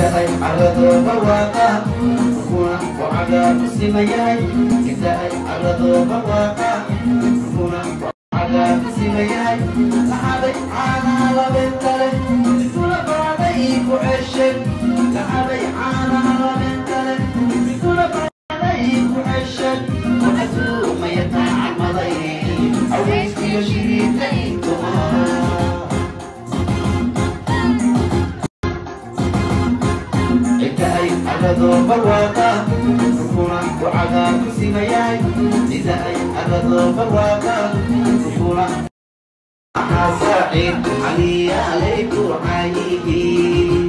Inta ay carado barwaaqa dhulkuna ku cagaar ku simayahay. Inta ay carado barwaaqa dhulkuna ku cagaar ku simayahay. Lacabay caanaha labeenta leh isula baaday ku ceshay. Lacabay caanaha labeenta leh isula baaday ku ceshay. Waxasuumaya taacmaday aweyskiyo shiriidka intumaa. Inta ay carado barwaaqa dhulkuna ku cagaar ku simayahay. Inta ay carado barwaaqa dhulkuna xasaacid caliyaalay ku caayihiin.